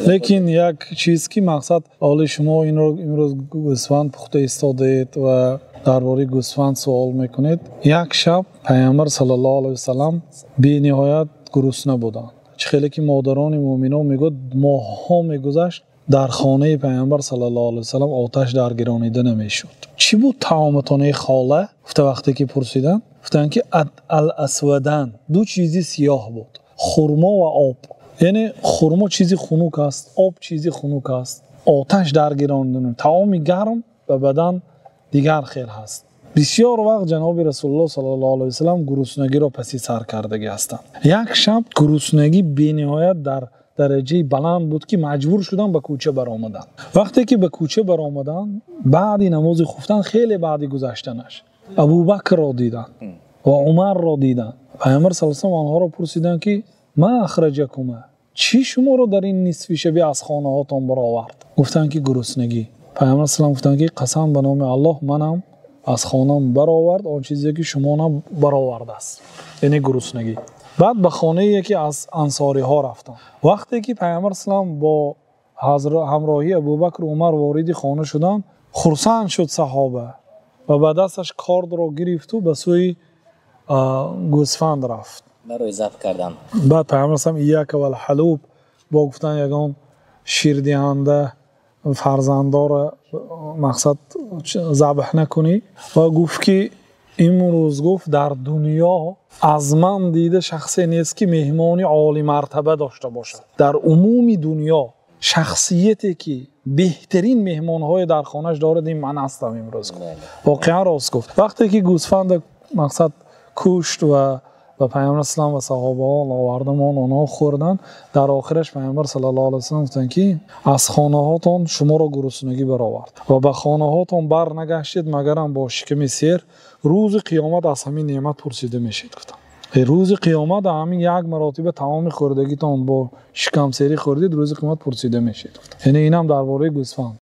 Лекин як чиз, ки мақсад, ҳоли шумо инро имрӯз гӯсфанд пухта истодаед ва дар бораи гӯсфанд суол мекунед. Як шаб Пайғамбар саллаллоҳу алайҳи васаллам бениҳоят гурусна буданд. Чӣ хеле ки модарони муъминон мегӯяд, моҳҳо мегузашт, дар хонаи Пайғамбар саллаллоҳу алайҳи васаллам оташ даргиронида намешуд. Чӣ буд таоматонаи хола? Гуфта, вақте ки пурсиданд, гуфтанд, ки ал асвадан, ду чизи сиёҳ буд: хурмо ва об. Яъне хурмо чизи хунук аст, об чизи хунук аст. Оташ даргиронида, таоми гарм ба бадан дигар хел ҳаст. Бисёр вақт ҷаноби Расулуллоҳ саллаллоҳу алайҳи васаллам гуруснагиро паси сар кардагӣ ҳастанд. Як шаб гуруснагӣ бениҳоят дар дараҷаи баланд буд, ки маҷбур шуданд ба кӯча баромаданд. Вақте ки ба кӯча баромаданд, баъди намози хуфтан, хеле баъди гузаштанаш, Абубакрро диданд ва Умарро диданд. Пайғамбар саллаллоҳу алайҳи васаллам онҳоро пурсиданд, ки ма ахраҷакума, чӣ шуморо дар ин нисфи шабӣ аз хонаҳотон баровард? Гуфтанд, ки гуруснагӣ. Пайғамбар саллаллоҳу гуфтанд, ки қасам ба номи Аллоҳ, манам аз хонам баровард он чизе, ки шумонам баровардааст, яъне гуруснагӣ. Баъд ба хонаи яке аз ансориҳо рафтанд. Вақте ки Пайғамбар саллам бо ҳамроҳии Абубакр, Умар вориди хона шуданд, хурсанд шуд саҳоба ва ба дасташ кордро гирифту ба сӯи гӯсфанд рафт барои забҳ кардан. Баъд Пайғамбар саллам ияка вал ҳалуб, бо гуфтан ягон ширдиҳанда фарзанддорро мақсад забҳ накунӣ. Ва гуфт, ки имрӯз, гуфт, дар дунё аз ман дида шахсе нест, ки меҳмони олимартаба дошта бошад. Дар умуми дунё шахсияте, ки беҳтарин меҳмонҳое дар хонаш дорад, ин ман ҳастам имрӯз. Воқеан рост гуфт. Вақте ки гӯсфанда мақсад кушт ва ба Пайғамбар саллам ва саҳобаҳо овардамон, онҳо хӯрданд. Дар охираш Пайғамбар саллаллоҳу алайҳи васаллам гуфтанд, ки аз хонаҳотон шуморо гуруснагӣ баровард ва ба хонаҳотон бар нагаштед, магарам бо шиками сер. Рӯзи қиёмат аз ҳамин неъмат пурсида мешед, гуфтанд. Рӯзи қиёмат ҳамин як маротиба таоми хӯрдагитон бо шикамсерӣ хӯрдед, рӯзи қиёмат пурсида мешед. Яъне инам дар бораи гӯсфанд.